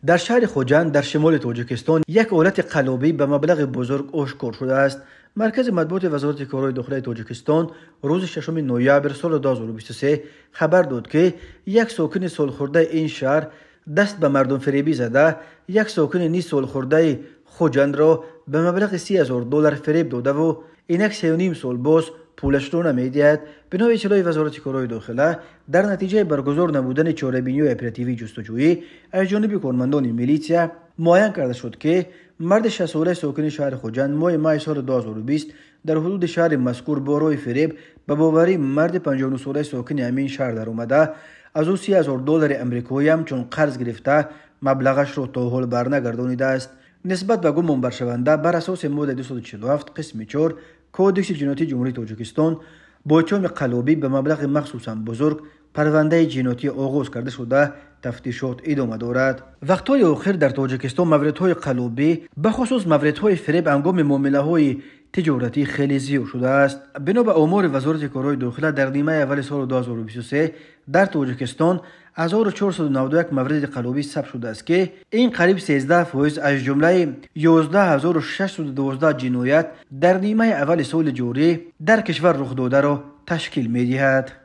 Дар шаҳри Хуҷанд дар шимоли Тоҷикистон як ҳолати қаллобӣ ба маблағи бузург ошкор шудааст. Маркази матбуоти Вазорати корҳои дохилаи Тоҷикистон рӯзи 6 ноябр соли 2023 хабар дод, ки як сокини солхӯрдаи ин шаҳр даст ба мардумфиребӣ зада, як сокини низ солхӯрдаи Хуҷандро ба маблағи $30,000 фиреб додаву инак 3,5 сол боз пулашро намедиҳад. Бино ба иттилои Вазорати корҳои дохила, дар натиҷаи баргузор намудани чорабиниҳои оперативии ҷустуҷӯӣ аз ҷониби кормандони милитсия муайян карда шуд, ки марди 60-солаи сокини шаҳри Хуҷанд моҳи майи соли 2020 дар ҳудуди шаҳри мазкур бо роҳи фиреб ба боварии марди 59-солаи сокини ҳамин шаҳр даромада, аз ӯ $30,000 амрикоӣ ҳамчун қарз гирифта, маблағашро то ҳол барнагардонидааст. Нисбат ба гумонбаршаванда бар асоси моддаи 247 қисми 4 Кодекси ҷиноятии Ҷумҳурии Тоҷикистон бо иттиҳоми қаллобӣ ба маблағи махсусан бузург парвандаи ҷиноятӣ оғоз карда шуда, тафтишот идома дорад. Вақтҳои охир дар Тоҷикистон мавридҳои қаллобӣ, бахусус мавридҳои фиреб ҳангоми муомилаҳои тиҷоратӣ хеле зиёд шудааст. Бино ба омори Вазорати корҳои дохила, дар нимаи аввали соли 2023 дар Тоҷикистон 1491 мавриди қаллобӣ сабт шудааст, ки ин қариб 13% аз ҷумлаи 11612 ҷиноят дар нимаи аввали соли ҷорӣ дар кишвар рух додаро ташкил медиҳад.